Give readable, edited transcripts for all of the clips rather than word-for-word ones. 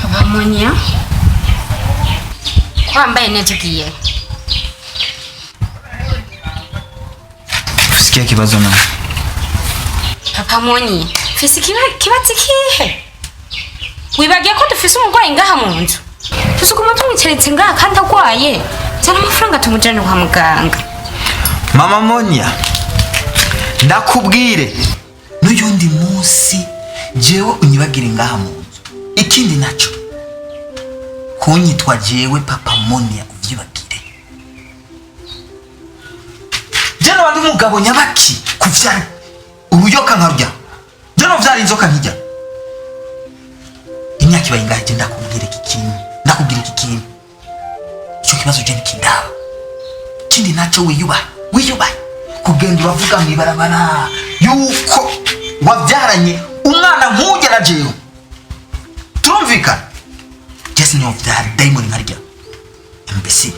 Papa Monia, ko wambaye neza ugiye? Usikia kibazo na Papa Moni, mfise ikibazo ikihe? Wibagiye ko dufise umurwayi ngaha mu nzu? Tuzoguma tumwicaritse ngaha kandi agwaye. Zana amafaranga tumujane kwa muganga. Mama Monia, ndakubwire n'uyundi munsi jewe unyibagire ngaha mu nzu. Ikindi naco kunyitwa jewe Papa Monia uvyibagire. Je wandi umugabo nyabaki kuvyara uruyoka nkarurya, je novyara inzoka nkirya. Imyaka ibaye ingahe? Je ndakubwira iki kintu, ndakubwira iki kintu, ico kibazo je ntikindaba. Ikindi naco, wiyubahe, wiyubahe. Kugenda uravuga mw'ibarabara yuko wabyaranye umwana nk'ujya na jewe, turumvikana? Je sinovyara dayimoni nkarya, imbesile.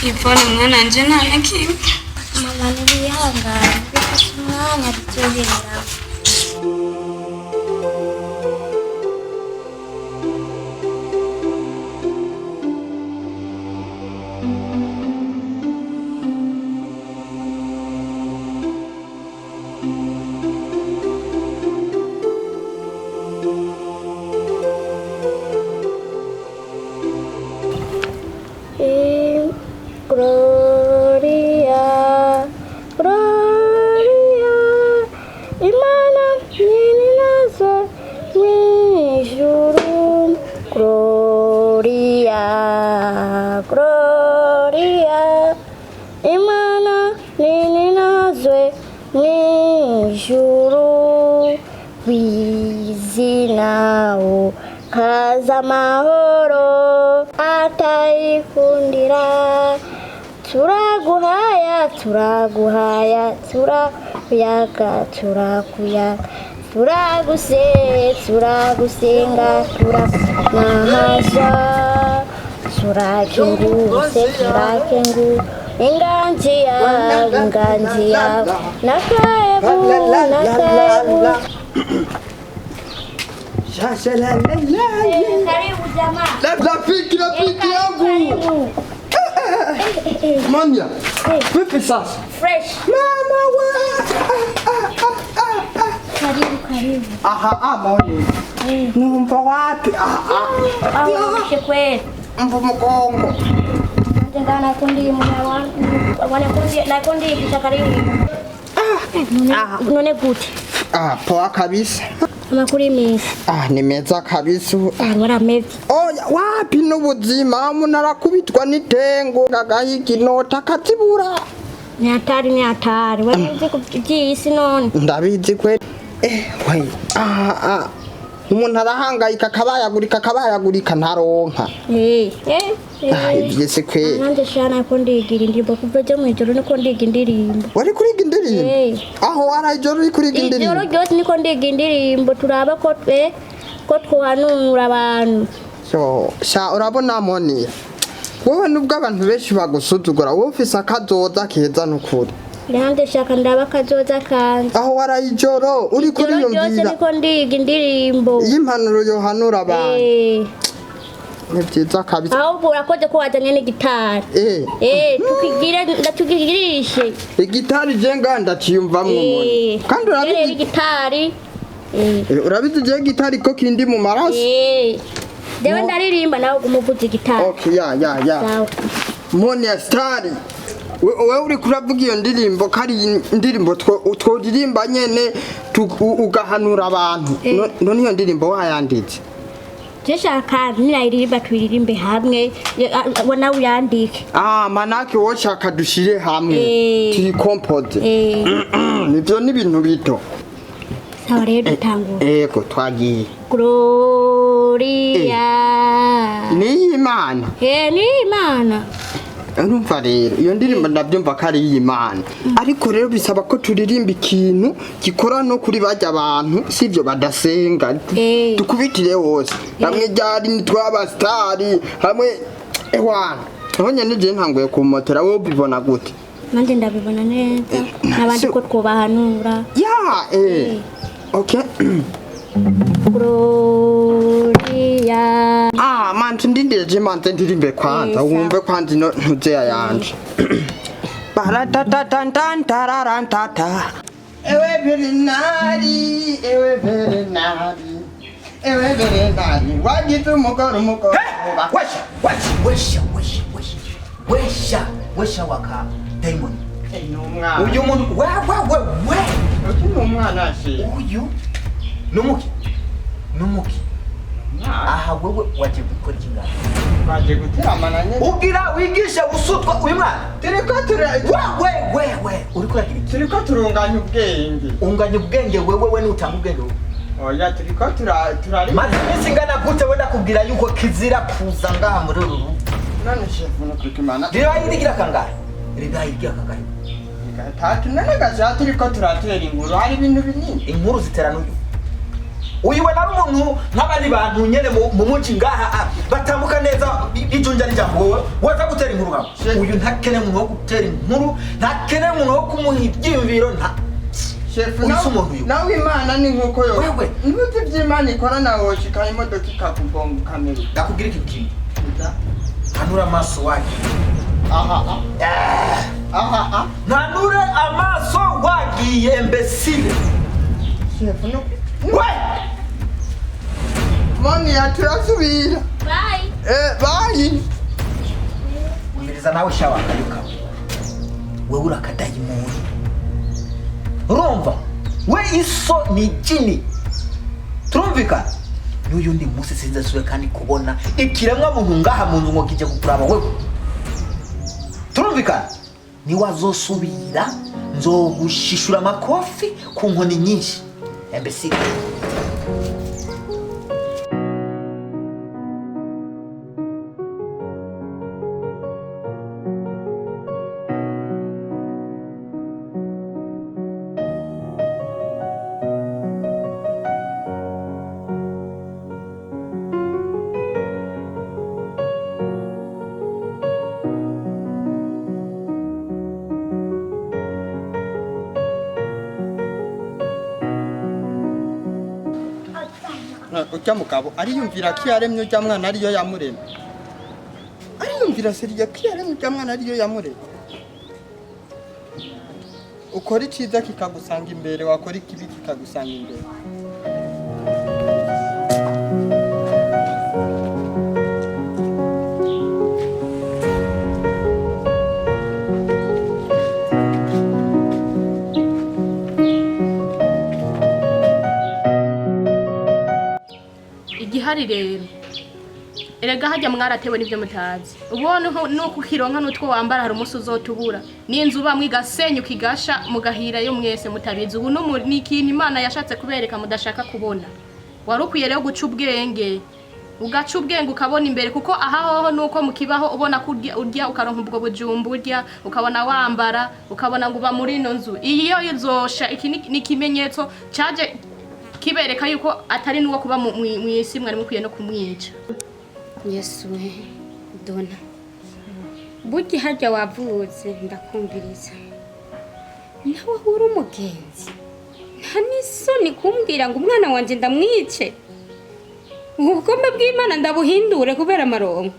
Ivone, mwana wanje, nta na kimwe. Mama, ntibihangane, bifashe umwanya, biryoherera. Gloria, Gloria, Imana nyini nazo mw'ijuru. Gloria, Gloria, Imana nini nazwe mw'ijuru. Kwizinawo kaza amahoro atayikundira. Turaguhaya, turaguhaya, turakuyaga, turakuyaga, turaguse, turagusenga, turanahasha, turakenguse, turakengu inganji yawe, inganji yawe, nakaebu, nakaebu. Karibu jamaa. Rafiki, rafiki yangu Manya, vipi sasa? Fresh. Mama we. Karibu, karibu. Aha, amoni. Numva wapi? Aha. Aho kweli. Mva mugongo. Njenga nakundi wanakundi nakundi kisha karibu. None gute? Ah, poa kabisa. Amakuru y'iminsi? Ah, ni meza kabisa. Ah, waramevye. Oya, wapi n'ubuzima, umuntu arakubitwa n'itengo agahiga inota akazibura. Ni hatari, ni hatari. Wewe uzi ku by'iyi si none. Ndabizi kweli. Eh, we. Ah, ah. Umuntu arahangayika, akabayagurika, akabayagurika, ntaronka. Eh, eh, Ah, eh. ibyo si kweli. Nanjye sha nako ndigira indirimbo kuva ejo mw'ijoro, niko ndiga indirimbo. Wari kuriga indirimbo? Eh. Aho waraye ijoro uri kuriga Ijoro indirimbo? ryose niko ndiga indirimbo, turaba ko ko twohanura abantu. Yo, sha, urabona Moni, wowe nubwo abantu benshi bagusuzugura, wowe ufise akazoza keza n'ukuri. Nanjye shaka ndaba akazoza kanje. Aho waraye ijoro uri Ijoro ryose kuriyumvira niko ndiga indirimbo. y'impanuro yohanura abantu. Eh, Ni byiza kabisa. ahubwo urakoze ko wazanye n'igitari. Eh. Eh, tukigire ndatugirishe. Igitari je nga ndaciyumvamwo, Moni. Eh, Kandi rero urabizi igitari. Eh. Urabizi je gitari ko kindi mu maraso. Eh. Jewe ndaririmba, nawe uguma uvuza igitari. Okay, ya ya ya. Sawa. Moni ya star, wewe uri kuravuga iyo ndirimbo ko ari indirimbo tworirimba nyene, ugahanura abantu. Eh. None iyo ndirimbo wayanditse? Je shaka ninayiririmba tuyiririmbe hamwe, we nawe uyandike. Ah, manake woshaka dushire hamwe Eh. tuyikompoze? Eh. Nivyo ni ibintu bito. Sawa rero, dutangura. Ego, twagiye. Gloria. Niyi Imana. Eh, ni Imana. Urumva rero iyo ndirimbo ndabyumva ko ari iy'Imana, ariko rero bisaba ko turirimba ikintu gikora no kuri bajya abantu sivyo badasenga. Eh. Dukubitire hose hamwe, ryari nitwabasitari hamwe, ewana aho nyene je ntanguye kumotera. Wowe ubibona gute? Nanjye ndabibona neza, n'abandi ko twobahanura. Ya, eh, okay. Gloria. Ah, manzi, ndindire je, manze ndirimbe kwanza. Eh, sawa. Wumve kwanza ino ntuzeya yanje. Baratatatantantararatata. Ewe Bernari, ewe Bernari, ewe Bernari, wagize umugore, umugore. Wesha, wesha, wesha, wesha, wesha, wesha, wesha waka dayimoni. Ni umwana. Uyu muntu we we we we. Uyu ni umwana she. Uyu numuki numuki aha, wewe waje gukora iki ngaha? Baje guteramana nyene. Ugira wigishe gusutwa uyu mwana? Turiko tura we we we we, uriko uragira iki? Turiko turunganya ubwenge. Unganya ubwenge wewe? We nutanga ubwenge wewe? Oya, turiko tura turari. Maze iminsi ingana gute we ndakubwira yuko kizira kuza ngaha muri uru rugo? None shefu, no kwikimana. Ribaye irigira kangahe? Ribaye irigira kangahe? Gatatu. None gasha, turiko turatera inkuru, hari ibintu binini. Inkuru zitera n'uyu. Uyu we nari umuntu nk'abandi bantu nyene mu muji ngaha, batambuka neza ijunja n'ijambo. Wowe waza gutera inkuru ngaho? Uyu ntakeneye umuntu wo gutera inkuru, ntakeneye umuntu wo kumuha ibyiyumviro, nta Shefu. Uyu si umuntu uyu. Nawe Imana ni nkuko yo. Wewe. Ntuzi ivy'Imana ikora, nawe woshika imodoka ikakugonga ukamera. Ndakubwira ikintu kimwe: ntanure amaso wagiye. Aha aha. Aha aha. Ntanure amaso wagiye, imbécile. Shefu, no. We. Moni ya, turasubira. Bye. Eh, bye. Umviriza nawe sha wakayuka, wewe uri akadayimoni, urumva? We iso ni jini, turumvikana? N'uyundi munsi sinzasuye kandi kubona ikiremwa muntu ngaha mu nzu ngo kije kukuraba wewe, turumvikana? Niwazosubira nzogushishura amakofi ku nkoni nyinshi, imbécile. Ujya mugabo ariyumvira ko yaremye ujya mwana ariyo yamuremye. Ariyumvira sérieux ko yaremye ujya mwana ariyo yamuremye. Ukora icyiza kikagusanga imbere, wakora ikibi kikagusanga imbere. Igihari rero, erega hajya mwaratewe n'ibyo mutazi. Ubona nuko ukironka n'utwo wambara, hari umunsi uzotubura n'inzu bamwe igasenyuka igasha, mugahirayo mwese mutabizi. Ubu ni ikintu Imana yashatse kubereka mudashaka kubona. Wari ukwiye rero guca ubwenge, ugaca ubwenge ukabona imbere, kuko aha hoho nuko mukibaho ubona ko urya ukaronka ubwo bujumbu urya, ukabona wambara, ukabona ngo uba muri ino nzu. Iyi yo izosha. Iki ni ikimenyetso caje kibereka yuko atari n'uwo kuba mw'isi, mwari mukwiye no kumwica. Yesu we, Dona, burya harya wavutse ndakumviriza, nawe uri umugenzi, nta n'isoni kumbwira ngo umwana wanje ndamwice, ubugome bw'Imana ndabuhindure kubera amaronko.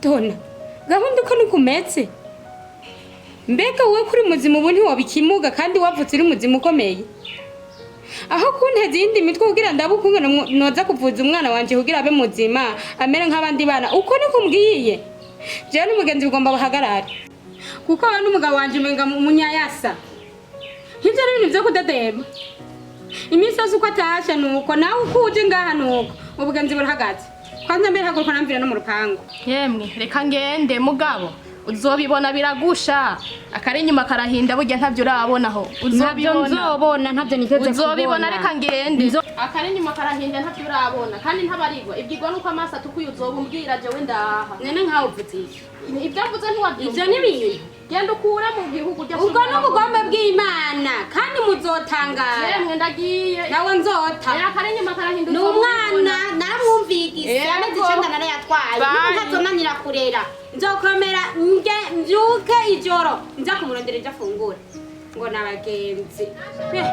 Dona, gahunda uko nikumetse, mbega wowe kuri muzima ubu ntiwobikimuga kandi wavutse uri muzima ukomeye? Aho kunteza iyindi mitwe kugira ndabe ukungene noza kuvuza umwana wanje kugira abe muzima amere nk'abandi bana, uko niko umbwiye? Jewe n'umugenzi bugomba buhagarare, kuko wowe n'umugabo wanje umenga munyayasa. Nk'ivyo ari ibintu vyo kudadema iminsi yose, uko atashe nuko nawe uko uje ngaha nuko ubugenzi burahagaze. Kwanza mbere haguruka namvira no mu rupangu. Yemwe, reka ngende, mugabo uzobibona biragusha. Akari inyuma karahinda, burya ntabyo urabonaho. Ntabyo Uzobibona. nzobona, ntabyo niteze. Uzobibona, kubona. reka ngende. Akari inyuma karahinda, ntabyo urabona kandi ntabarigwa ibwirwa nuko amaso atukuye. Uzoba umbwira jewe ndaha. None nkawe uvuze iki? Ibyo mvuze ntiwabyumva. Ivyo ni ibintu. Genda ukure mu gihugu ujya. Ubwo ni ubugombe bw'Imana kandi muzotangara. Yemwe, ndagiye. Nawe nzota. Akari inyuma karahinda. Ni umwana naramwumvigise. Yego. Amezi 9 narayatwaye. Bye. N'ubu ntazonanira kurera. Nzokomera nge mvyuke ijoro nza kumurondera ibyo afungura ngo ni abagenzi. Eh.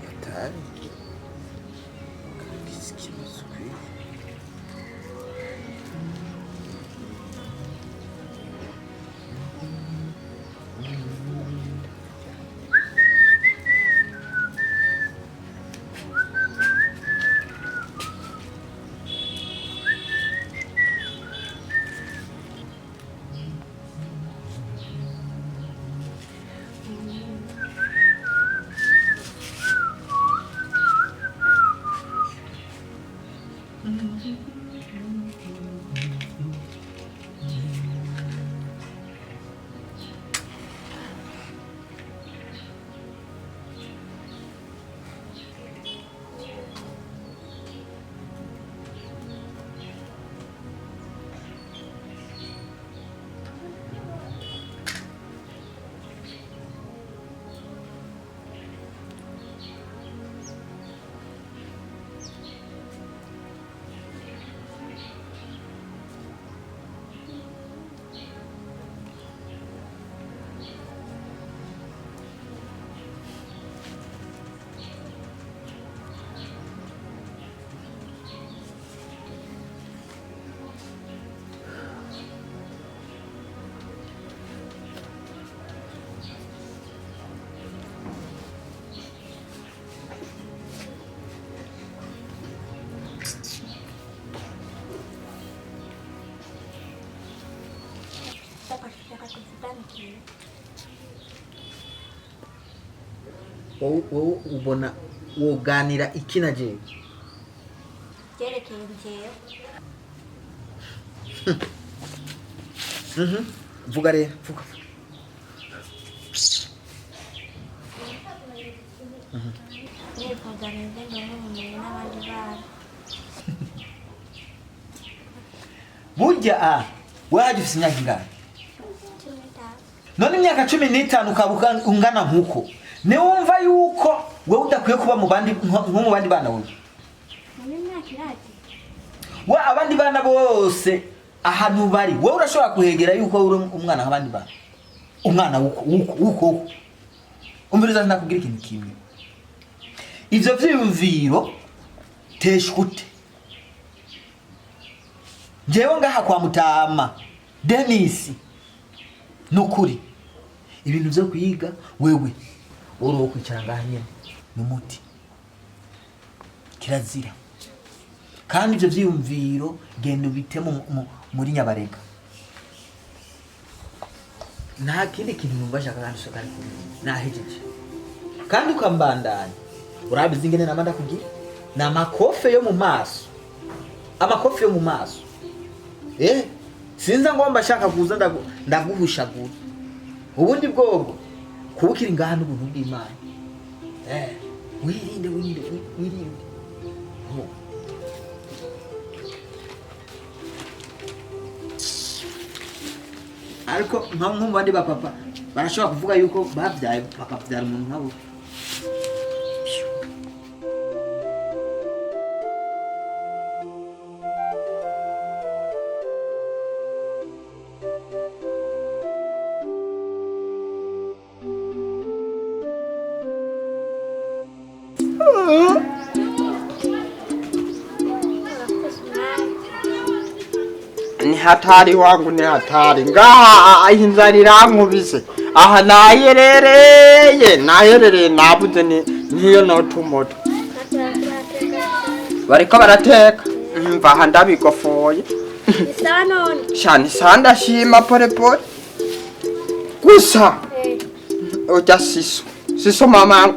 Hatari. Kabisa ikibazo kweli. Ndashaka kuvugana ikintu. Wowe ubona woganira iki na jewe? Byerekeye njyewe. Vuga rero, vuga. Nifuza neze ndonke ubumenyi n'abandi bana. Burya a waje ufise imyaka ingahe? 15. None imyaka 15 ukaba ungana nkuko, niwumva yuko wewe udakwiye kuba mu bandi nko mu bandi bana wewe? Muri imyaka iragiye. We abandi bana bose ahantu bari, wowe urashobora kuhegera yuko uri umwana nk'abandi bana, umwana wuko wuko wuko wuko. Umviriza, ndakubwira ikintu kimwe: ivyo vyiyumviro teshute. Njyewe ngaha kwa Mutama Denisi, nukuri ibintu byo kwiga, wewe uri uwo kwicara ngaha nyene ni umuti, kirazira. Kandi ibyo vyiyumviro genda ubite muri Nyabarega. Nta kindi kintu numva shaka kandi usoka, ariko nahejeje. Kandi ukambandanya, urabizi ingene nama ndakubwira, ni amakofe yo mu maso, amakofe yo mu maso. Sinza ngomba shaka kuza ndaguhushagura. Ubundi bwobwo kuba ukiri ngaha n'ubuntu bw'Imana. Wirinde, wirinde, wirinde. Ho. Ariko nka nko mu bandi ba papa barashobora kuvuga yuko babyaye, bakabyara umuntu nkabo. Ni hatari wangu, ni hatari ngaha. Inzara irankubise aha, nayerereye, nayerereye, nabuze ni niyo notumoto bariko barateka, mva aha ndabigofoye. Ni sawa none? Shani sa, ndashima pole pole gusa. Urya siso siso mama,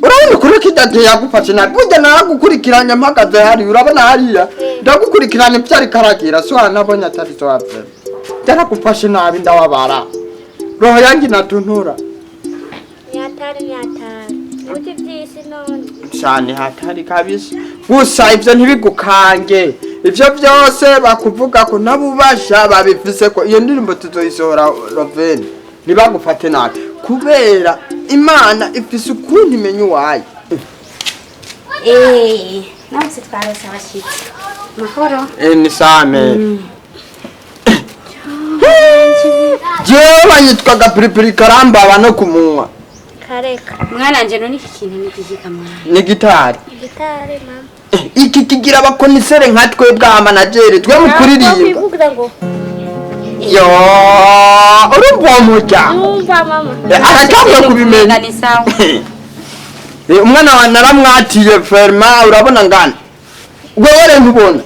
urabona ukuri kijya yagufashe nabi. Burya naragukurikiranye mpagaze hariya, urabona hariya ndagukurikirana ibyo ariko aragira, so nabonye atari so wapfe, byaragufashe nabi, ndababara, roho yanjye inatuntura. Ni hatari, ni hatari, uti by'isi none. Cyane hatari kabisa. Gusa ibyo ntibigukange, ibyo byose bakuvuga ko nabubasha babivuze ko iyo ndirimbo tuzoyisohora. Roveni, ntibagufate nabi, kubera Imana ifise ukuntu imenya uwayo. Namutse twarose abashyitsi. Mahoro. Ni same. Jewe banyitwa Gapiripiri, karambaba no kumunwa. Kareka. Mwana wanje, none iki kintu ni igihika mwana? Ni gitari. Gitari mama. Iki kigira abakonisere nka twebwe abamanageri, twe mu kuririmba. Kwivugira ngo Yo, urumva uwo muryango? Numva mama. Aratanguye kubimenya. Ni sawa. Umwana wa naramwatiye ferma, urabona ngana wewe rero ntubona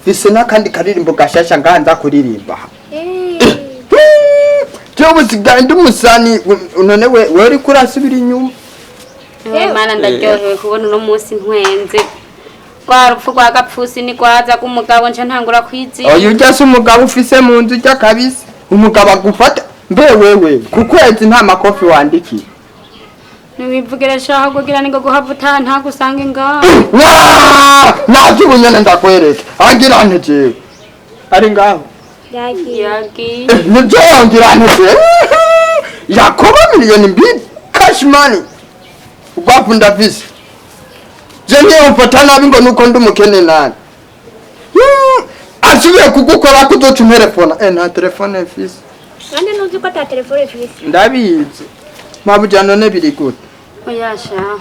fise n'akandi karirimbo gashasha ngaha nza kuririmba. Jewe usigaye ndi umusani none we uriko urasubira inyuma. Ewe mana, ndaryohewe kubona uno munsi ntwenze. Rwa rupfu rwa gapfusi ni rwaza rw'umugabo, nca ntangura kwiziba. Oya, urya se umugabo ufise mu nzu ujya kabisa, umugabo agufata mbe wewe ku kwezi nta makofi wandikiye. Ntiwivugire shaho, kugira ngo guhava utaha ntagusange ngaho. Naje ubu nyene ndakwereka, angira nte jewe ari ngaho. Yagiye. Yagiye. Nibyo, yongira nte jewe yakoba 2 miliyoni cash money, urwavu ndafise. Je niyo mfata nabi ngo nuko ndi umukene nani. Asubiye kugukora kuzoca unterefona. Nta telefone mfise. None ntuzi ko ata telefone mfise? Ndabizi mabuja, none biri gute? Oya shaho.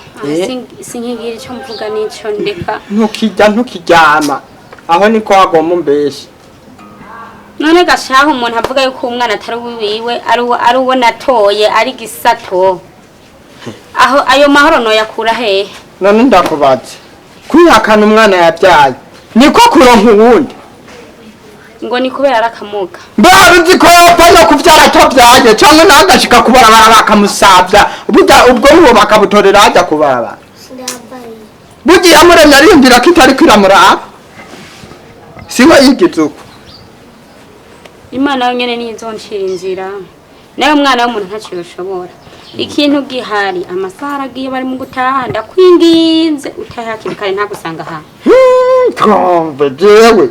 Sinkigira icyo mvuga n'ico ndeka. Ntukijya, ntukiryama aho niko wagomba umbeshe. None gashaho, umuntu avuga yuko umwana atari uwiwe, ari uwo natoye, ari gisato, aho ayo mahoro noyakura hehe? None ndakubaze, kwihakana umwana yabyaye niko kuronka uwundi? Ngo ni kubera ari akamuga. Mbere uzi ko yapfa no kuvyara atabyaye, canke nawe agashika kubarabara bakamusavya, burya ubwo nubo bakabutorera hajya kubarabara. Ndambaye. Burya iyamuremye ariyumvira ko itariko iramuraba, siwe yigize uko. Imana yonyene niyo izoncira inzira, nawe umwana w'umuntu ntacyo yoshobora. Ikintu gihari, amasaha aragiye, bari mu gutaha. Ndakwinginze utahe hakiri kare, ntagusanga aha. Twumve jewe,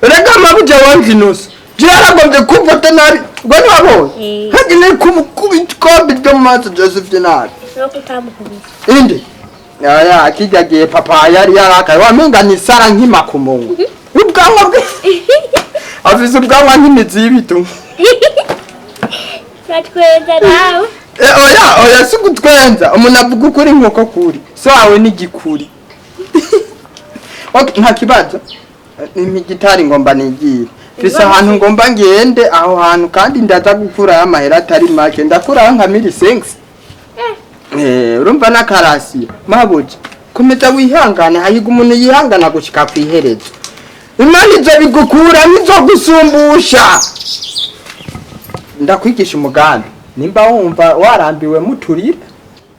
rega mabuja wanje inusu, jewe yaragombye kumfata nabi ngo ntiwabonye hagenewe kumukubita ikombe ryo mu maso Josephine nabi. No kutamukubita. Inde aya kijya gihe papa yari yarakaye, wamenga ni sara nkima ku munwa, ubwanwa bwe afise ubwanwa nk'imizi y'ibitu. Uratwenza nawe. Oya oya, si gutwenza, umuntu avuga ukuri nkuko kuri, so wawe ni igikuri. Okay, nta kibazo. Imigitari ngomba nigire. Mfise ahantu ngomba ngende aho hantu kandi ndaza gukurayo amahera atari make ndakurayo nka mille cinq. Urumva n'akarasiyo mabuja komeza wihangane hayiga umuntu yihangana gushika kw'iherezo. Imana izo bigukura izogusumbusha. Ndakwigisha umugambi nimba wumva warambiwe muturira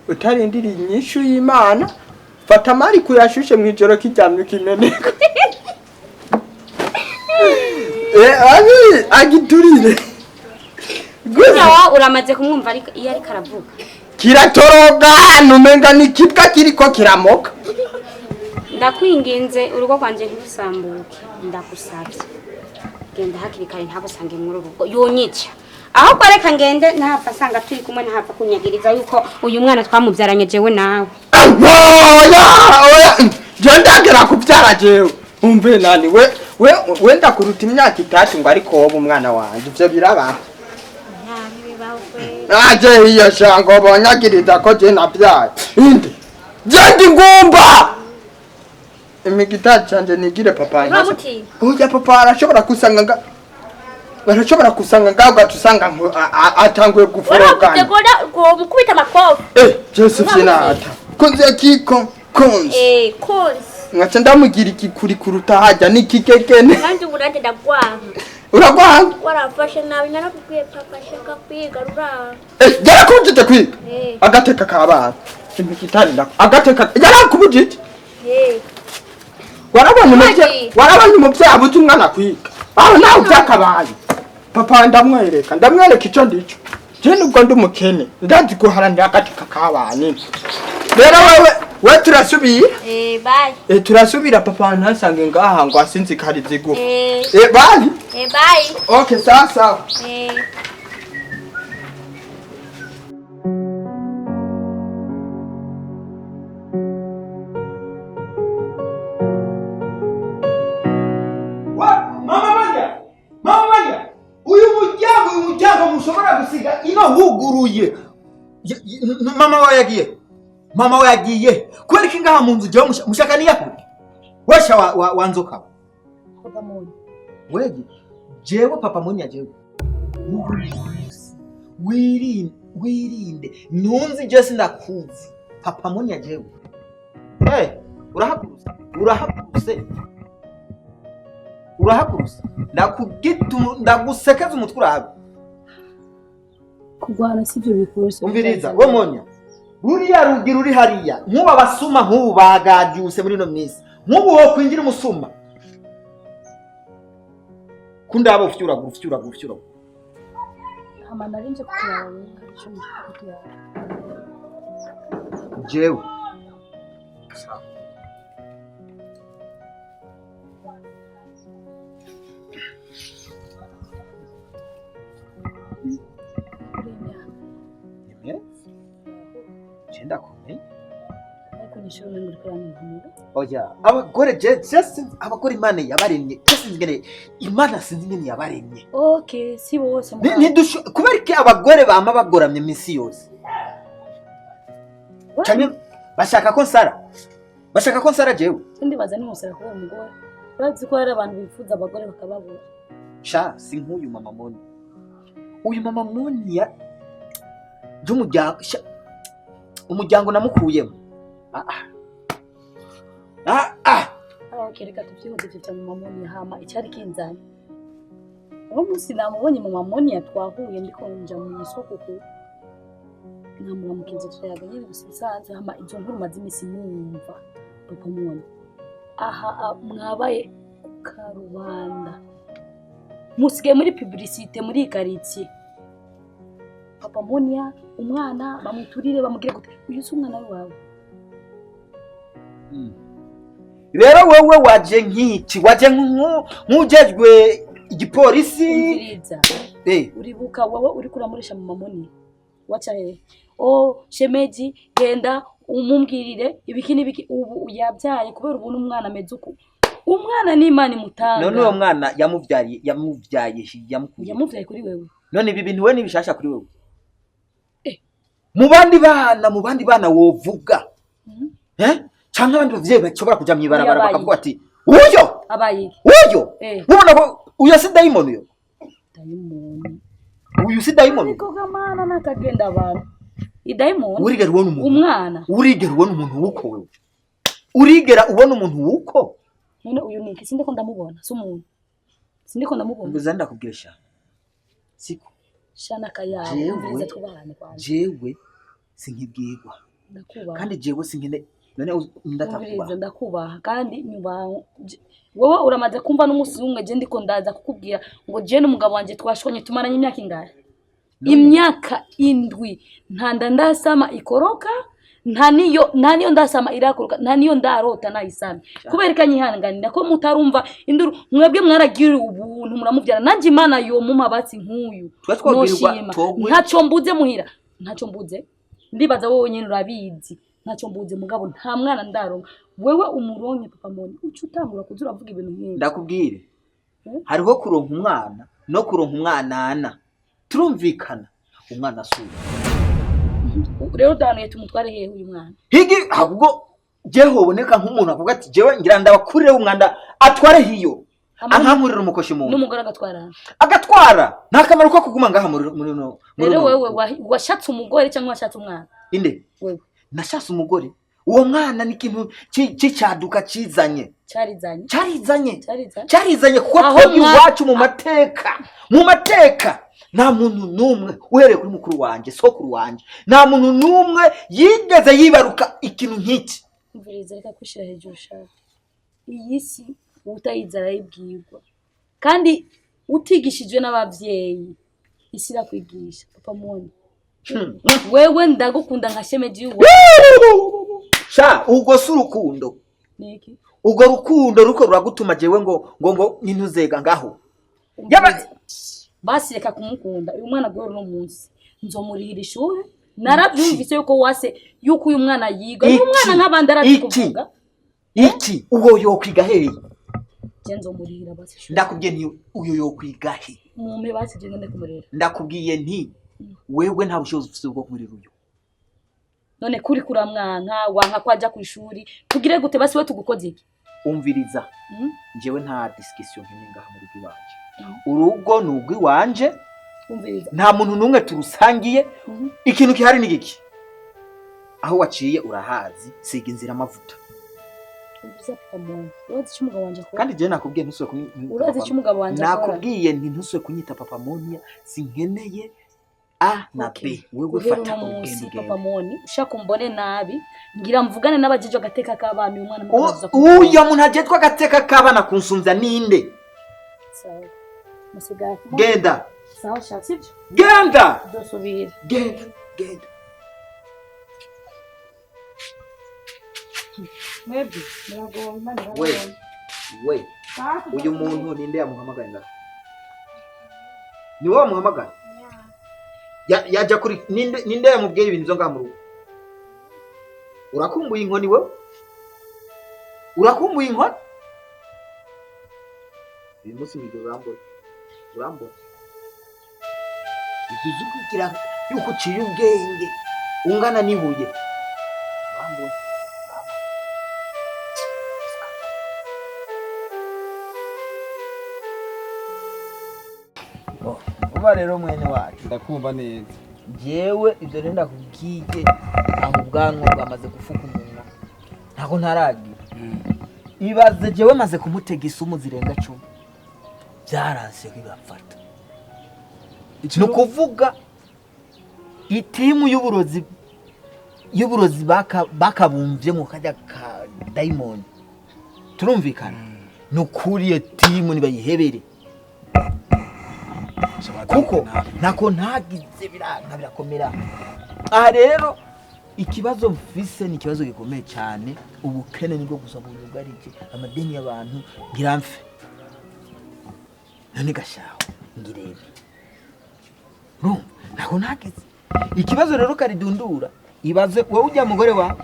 utarindiriye inyishu y'Imana fata amari kuyashushe mw'ijoro kiryamye kimeneka. Abi agiturire. Gusa uramaze kumwumva ariko iyo ariko aravuga. Kiratoroga numenga ni kibwa kiriko kiramoka. Ndakwinginze urugo rwanje ntirusambuke ndagusabye. Genda hakiri kare ntagusange muri urugo yonyica. Ahubwo reka ngende ntapfa asanga turi kumwe ntapfa kunyagiriza yuko uyu mwana twamubyaranye jewe nawe. Oya oya je ndagera kubyara jewe. Umve nani we we wenda kuruta imyaka 3 ngo ariko wowe umwana wanje ivyo biraba. Aje iyo shango bonyagiriza ko je nabyaye. Inde. Je ndi ngumba. Imigitari canje nigire papa. Oya papa arashobora kusanga nga barashobora kusanga ngaho gatusanga atanguye guforogana. Mukubita makofi. Jesu finata. Kunze kiko kunze. Kunze. Ngaca ndamugira ikikuri kuruta hajya nikikekene. Kandi uburande ndagwanga. Uragwanga? Warafashe nabi narakubwiye papa shaka kwiga ruranga. Yarakubujije kwiga. Agateka kabana. Imigitari ndako. Agateka yarakubujije. Warabonye umuvyeyi, warabonye umuvyeyi abuze umwana kwiga. Aho nawe byakabaye. Papa ndamwereka, ndamwereka ico ndico. Je nubwo ndi umukene, ndazi guharanira agateka kabana. Rero wewe we turasubira. Bye. Turasubira papa ntasange ngaha ngo asinzikarize igufa. Bye. Bye. Okay, sawa sawa. Mama Manya, uyu muryango mushobora gusiga ino huguruye. Mama wawe yagiye. Mama wawe yagiye. Kubera iki ngaha mu nzu jewe mushaka niyahure? Wesha wa nzoka. Papa Moni. Weje jewe Papa Moni jewe. Wirinde, wirinde. Nunzi je sindakuzi. Papa Moni jewe. Urahagurutse. Urahagurutse. Urahagurutse. Ndagusekeza umutwe urabe. Kugwana sivyo bikose. Umviriza, we Monya. Ruriya rugi ruri hariya. Nkuba basuma nkubu bagajuse muri no minsi. Nkubu wo kwinjira umusuma. Kundabo ufyura gufyura gufyura. Hama narinje kukuraba ico mushaka. Jewe. Oya, abagore je abagore Imana yabaremye, sinzi Imana sinzi ingene yabaremye. Okay, si bose. Ntidusho kubera iki abagore bama bagoramye misi yose. Cyane bashaka ko nsara. Bashaka ko nsara jewe. Sindi baza ni musara kubera umugore. Urazi ko hari abantu bifuza abagore bakababura. Sha, si nk'uyu mama Moni. Uyu mama Moni ya jumujya umuryango namukuyemo. Okay, reka tubyihuze ivyo mama Moni hama icyari kinzanye. Uwo munsi namubonye mama Moni twahuye ndiko nja mu isoko ku namuramukinze turayaga nyine gusa bisanzwe hama izo nkuru maze imisi numva Papa Moni. Aha mwabaye karubanda. Musigaye muri publicité muri quartier. Papa Moni umwana bamuturire bamugire gute uyu si umwana wawe. Rero wewe waje nk'iki waje nk'ujejwe igipolisi. Uribuka wowe uri kuramurisha mama Moni wacha he oh shemeji genda umumbwirire ibiki n'ibiki ubu yabyaye kubera ubu n'umwana ameze uku umwana ni Imana imutanga. None uwo mwana yamuvyaye yamukuye yamuvyaye kuri wewe. None ibi bintu we nibishasha kuri wewe. Mu bandi bana wovuga. Canke abandi bavyeyi bashobora kuja mwibarabara bakavuga ati uyo Abaye iki? Uyo Eh. ubona ko uyo si dayimoni uyo. Dayimoni. Uyu si dayimoni. Ariko kamana nakagenda abantu. Idayimoni. Urigera ubona umuntu Umwana. Urigera ubona umuntu wuko wewe? Urigera ubona umuntu wuko? None uyu ni iki? Sindiko ndamubona, si umuntu. Sindiko ndamubona. Mbuza ndakubwira sha. Siko. Shana kayawe, Jewe. umviriza twubahane kwanza. Jewe sinkibwirwa. Ndakubaha. Kandi jewe sinkene none Umviriza ndatakubaha. ndakubaha kandi nyubaha. Wowe uramaze kumva n'umunsi umwe je ndiko ndaza kukubwira ngo je n'umugabo wanje twashwanye tumaranye imyaka ingahe? Imyaka 7 nta nda ndasama ikoroka, nta niyo ndasama irakoroka, nta niyo ndarota nayisame. Kubera ikanyihanganira ko mutarumva induru mwebwe mwaragiriwe ubuntu muramubyara nanje Imana yo mumpa batsi nk'uyu. Twe twabwirwa Noshima. togwe. Ntacyo mbuze muhira, ntacyo mbuze. Ndibaza wowe nyene urabizi. Ntacyo mbuze mugabo nta mwana ndaronka. Wewe umuronke papa Moni uca utangura kuza uravuga ibintu nk'ibyo. Ndakubwire. Hmm? Hariho kuronka umwana no kuronka umwanana. Turumvikana. Umwana asura. Rero udahanuye tumutware hehe uyu mwana? Higi ahubwo je hoboneka nk'umuntu avuga ati jewe ngira ndabakurire umwanda atware hiyo. Ankankurira umukoshi mu. N'umugore agatwara. Agatwara. Nta kamaro ko kuguma ngaha muri muri no. Rero wewe washatse umugore cyangwa washatse umwana? Inde. Wewe. Nashatse umugore. Uwo mwana ni ikintu c'icyaduka cizanye. Carizanye. Carizanye. Carizanye. Carizanye kuko Aho twebwe iwacu mu mateka. Mu mateka nta muntu n'umwe uhereye kuri mukuru wanje, sokuru wanje, nta muntu n'umwe yigeze yibaruka ikintu nk'iki. Umviriza reka kwishira hejuru shaka. Iyi si utayizi arayibwirwa. Kandi utigishijwe n'abavyeyi isi irakwigisha papa Moni. Wewe ndagukunda nka shemeji y'uwo. Sha ubwo si urukundo. Niki? Ubwo rukundo ruko ruragutuma jewe ngo ngo ngo ntuzega ngaho. Yaba basi reka kumukunda uyu mwana guhera uno munsi nzomurihira ishure. Narabyumvise yuko wase yuko uyu mwana yiga. Uyu mwana nk'abandi arazi kuvuga. Iki uwo yokwiga hehe? Je nzomurihira basi ishure. Ndakubwiye nti uyo yokwiga he? Mumpe basi je ngende kumurera. Ndakubwiye nti wewe nta bushobozi ufite bwo kumurera uyu. None kuri kuramwanka wanka kwaja ku ishuri tugire gute basi we tugukoze iki? Umviriza. Jewe nta discussion nkene ngaha mu rugo iwanje. Urugo ni urw'iwanje. Umviriza. Nta muntu n'umwe turusangiye. Ikintu kihari ni giki? Aho waciye urahazi, siga inzira amavuta. Umviriza papa Moni. Urazi icyo umugabo wanje akora? Kandi jewe nakubwiye ntusubire kunyita. Urazi icyo umugabo wanje akora? Nakubwiye nti ntusubire kunyita papa Moni, sinkeneye A na B. Wewe fata urugendo. Papa Moni, ushaka umbone nabi, ngira mvugane n'abajeje agateka k'abana uyu mwana mukaza. Uyo muntu ajetwa agateka k'abana kunsumvya ninde? Sawa. Musigaye. Genda. Sawa sha sivyo? Genda. Dosubira. Genda. Genda. Mwebwe muragowe Imana We. We. Uyu muntu ninde yamuhamagaye ngaho? Ni wowe wamuhamagaye? Yaja kuri ninde yamubwiye ibintu byo ngaha mu rugo? Urakumbuye inkoni wewe? Urakumbuye inkoni? Uyu munsi mwigeze urambona. Urambona. Ibyo kugira yuko uciye ubwenge ungana n'ibuye. Urambona. Uba rero mwene wacu ndakumva neza. Jewe ibyo rero ndakubwiye aho ubwanwa bwamaze gufuka umunwa ntago ntaragira. Ibaze jewe maze kumutega isumu zirenga 10 byaranse bibafata. Ni ukuvuga itimu y'uburozi bakabumvye mu kajya ka Diamond. Turumvikana ni ukuri iyo timu nibayihebere kuko nako ntagize biranka birakomera. Aha rero ikibazo mfise ni ikibazo gikomeye cyane. Ubukene nibwo gusa bunyugarije amadeni y'abantu ngira mfe none gashaho ngirebe urumva nako ntagize ikibazo rero karidundura. Ibaze wowe ujya mugore wa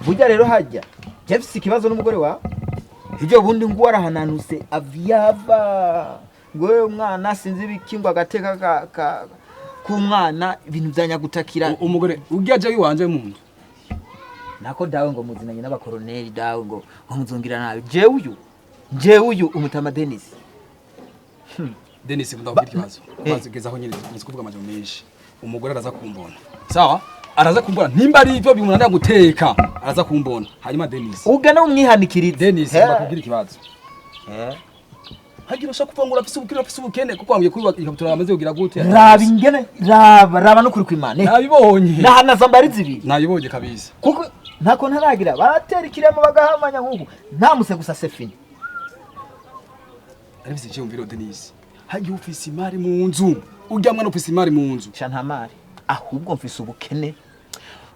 burya rero hajya jefise ikibazo n'umugore wa ibyo bundi ngo warahananuse avyava ngo umwana sinzi ibiki ngo agateka k'umwana ibintu byanyagutakira umugore ujya aje yiwanje mu nzu nako dawe ngo muzinanye n'abakoroneri dawe ngo muzongira nabi jewe uyu Njewe uyu umutama Dennis. Dennis, ndakubwira ikibazo. Bazi aho nyine nzi kuvuga amajambo menshi. Umugore araza kumbona. Sawa? Araza kumbona nimba ari ivyo bimunanira guteka, araza kumbona. Hanyuma Dennis. Ugana umwihanikirize. Dennis, ndakubwira ikibazo. Hagira ushaka kuvuga ngo urafise ubukene, urafise ubukene kuko wambwiye kuri ikabutura amaze kugira gute? Raba ingene, raba raba no kuri kwimana. Nabibonye. Nahana zambari zibiri. Nabibonye kabisa. Kuko ntako ntaragira baratera ikiremo bagahamanya nkuko ntamuse gusa sefini. Arabise cyumviro Dennis. Hagiye ufise imari mu nzu. Urya mwana ufise imari mu nzu. Sha nta mari. Ahubwo mfise ubukene.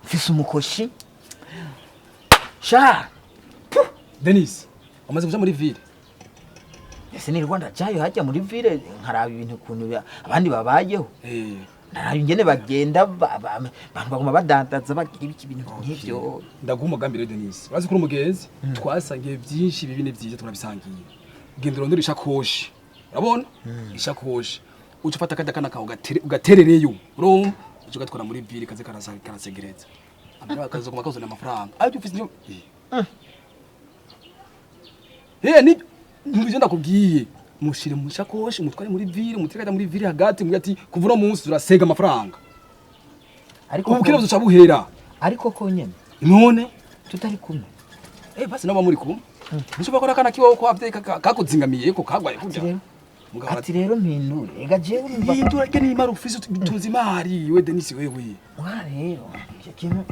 Mfise umukoshi. Sha. Dennis, amaze kuja muri ville. Ese ni Rwanda jayo hajya muri ville nkaraba ibintu kuntu abandi babayeho. Narayo ingene bagenda abantu baguma badandaza bagira ibiki bintu nk'ivyo. Ndaguha umugambi rero Dennis. Urazi kuri umugenzi twasangiye byinshi bibi ni byiza turabisangiye. Genda urondera ishakoshi. Urabona? Ishakoshi. Uca ufata akajya kana kawe ugaterereyo. Urumva? Uca ugatwara muri ville kaze karasegereza. Amara akazoguma kazana amafaranga. Ariko ufise ibyo. Ni nubyo ndakubwiye. Mushire mu shakoshi mutware muri ville, mutekajya muri ville hagati mugira ati kuva uno munsi turasega amafaranga. Ariko ubukire buzoca buhera. Ariko ko nyene. None tutari kumwe. Basi nabo muri kumwe. Nishobora gukora kana kiwo ko avye kakuzingamiye ko kagwaye kurya. Ati rero mpindure. Ega jewe urumva hindura ke ni imari ufise utunze imari we Dennis wewe. Mwa rero icyo kintu.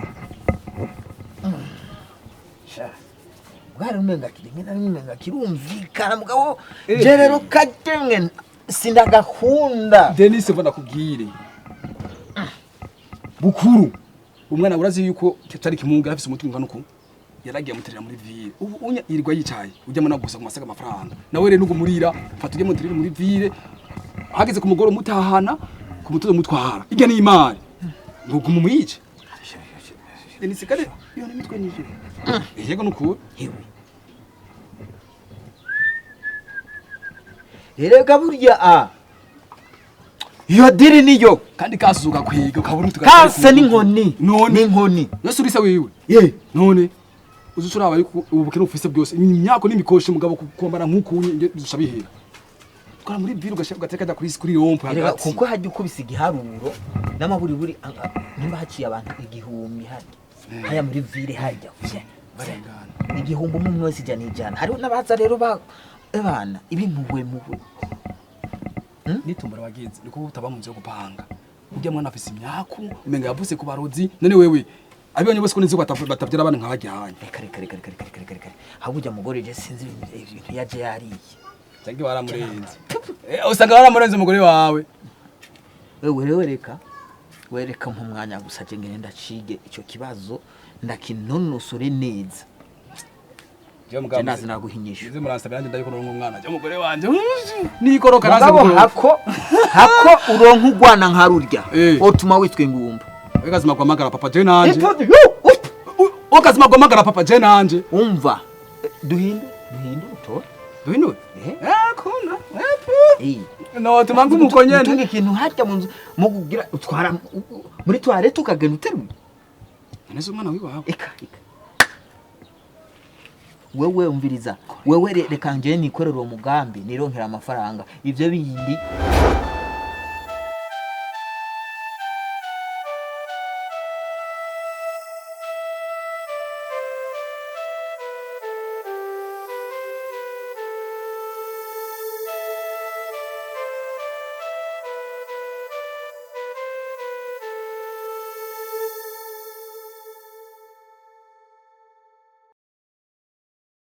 Sha. Bwari umenga kirimwe na umenga kirumvikana mugabo je rero kagemwe sindagakunda. Dennis mva nakubwire. Bukuru. Umwana urazi yuko kitari kimunga afise umutungo nuko yaragiye amuterera muri ville. Ubu unya irwa yicaye ujya muna gusa kumasaga amafaranga. Nawe rero nugumurira fata ujye muterera muri ville hageze ku mugoro mutahana ku mutozo mutwara. Ijya ni imari. Ngo gumumwice. Dennis kare iyo ni mitwe nije. Yego nuko. Erega burya a iyo diri niyo kandi kasuka kwiga ukabona kase n'inkoni none n'inkoni nose urisa wiwe none uzucura abaye ubukene ufise byose imyako n'imikoshi mugabo kukombara nkukunye uzusha bihera twara muri ville ugashaka ugateka kuri rompo hagati kuko hajya ukubise igiharuro n'amaburi buri nimba haciye abantu 1000 hajya haya muri ville hajya barengana 1000 umwe wese 100 hariho n'abaza rero ba ebana ibimpuwe muwe nitumbara wagize niko utaba mu nzu yo gupanga ujya mwana afise imyaku umenga yavuse ku barozi none wewe abibonye bose ko nizi batavyara abana nk'abajyanye reka reka reka reka reka reka ahubwo mugore je sinzi ibintu yaje yariye cyangwa waramurenze usanga waramurenze umugore wawe wewe rero reka wereka mu mwanya gusa je ngene ndacige ico kibazo ndakinonosore neza. Je mugabo nazi naguhinyisha. Nize muransabira nje ndayiko ronka umwana. Je mugore wanje nikoroka nazi mugabo hako hako uronka ugwana nka rurya otuma witwe ingumba. Wekazima kwamagara papa je nanje. Okazima kwamagara papa je nanje. Umva duhindu utora. Duhindu? Kuna. No tumangu mukonyene. Utunge ikintu harya mu nzu mukugira utwara muri toilette ukagenda uteruye. Nese umwana wiwawe. Eka eka. Wewe umviriza wewe reka nje nikorera uwo mugambi nironkera amafaranga ivyo bindi.